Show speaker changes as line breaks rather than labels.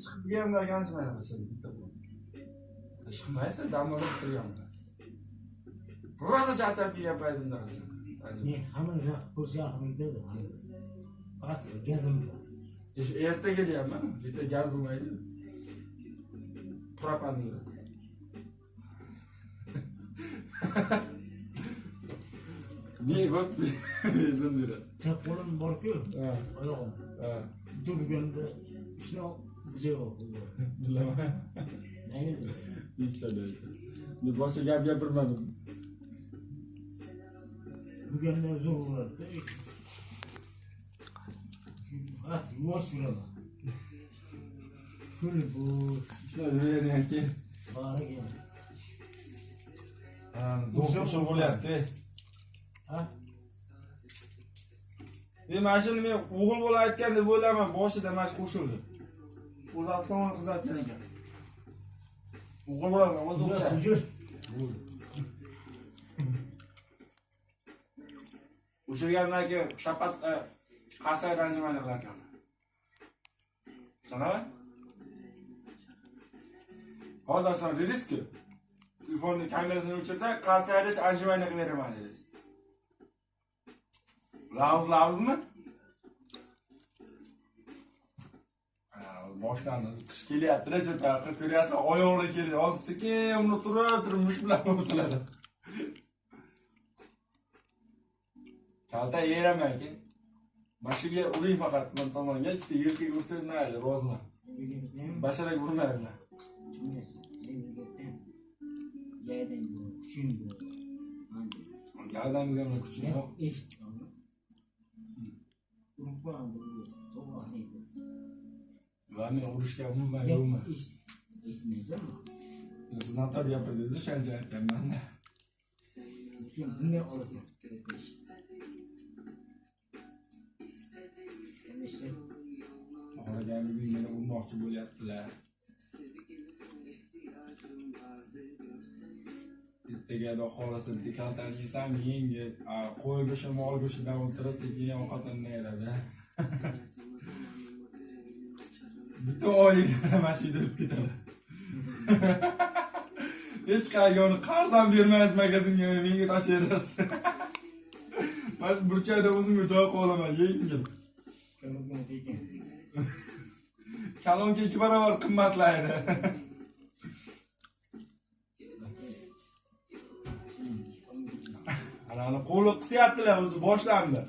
Chiqib kelgandan keyin qilishadi bitta qo'l. Chiqmaysiz, dam olib turgan bo'lasiz. Rosa charchab kelgan paytimda qilishadi.
Ne hamma narsa ko'rsa dedi. Faqat gazim bor.
Shu ertaga deyapman, erta gaz bo'lmaydi. Propan yurasiz. Ne bo'p benzin yuradi.
Chap qo'lim bor-ku, oyog'im. Durganda shuni yo'q.
Bilaman.
Nega?
Hech qanday. Boshqa gap gapirmadim.
Bugunda zo'r bo'ladi. Ha, yuvosh yuraman. Ko'l bu,
Shular yuraverganki,
bor ekan.
Zo'r qo'shiq bo'lyapti.
Ha?
Men mana shuni men o'g'il bola aytgan deb o'ylayman, boshida mana shu qo'shiqni. O'zi avtomobil qizartgan ekan. O'g'il bola o'zi o'xshaydi.
Yur.
O'chirgandan keyin shapat qarsak ranjimani qilar ekan. Tushunami? Hozir sen dedingiz-ku. Telefonni kamerasini o'chirsak, qarsaydish anjumani qilib beraman dedingiz. Lavz lavzmi? Boshlandi. Qish kelyapti-da, cho'ta ko'ryapsiz, oyog'ida kelyapti. Hozir sekin uni turib mush bilan o'siladi. Kalta yeraman ki. Mashiga uring faqat men tomonga, ikkita yelkaga ursa mayli, roziman. Basharak urmayman. Gavdan bugan kuchim yo'q. Va men urushga umuman yo'qman.
Eshitmaysanmi?
Siz noto'g'ri gapirdingiz, o'shancha aytganman.
Sen bunday olasan.
Oxirgi bugun meni urmoqchi bo'lyaptilar. Ertaga xudo xohlasa bitta kaltani yesam yengil, qo'y go'shti, mol go'shtidan o'tirib sekin ovqatlanib ayiradi. Butun oyliklar mana shu yerda o'tib ketadi. Hech qayerga uni qarz ham bermaysiz magazinga, menga tashlayverasiz. Mana shu burchakda o'zimga joy qo'yib olaman, yengil. Kalonka 2 barobar qimmatlaydi. Ana qo'li qisyaptilar, o'zi boshlandi.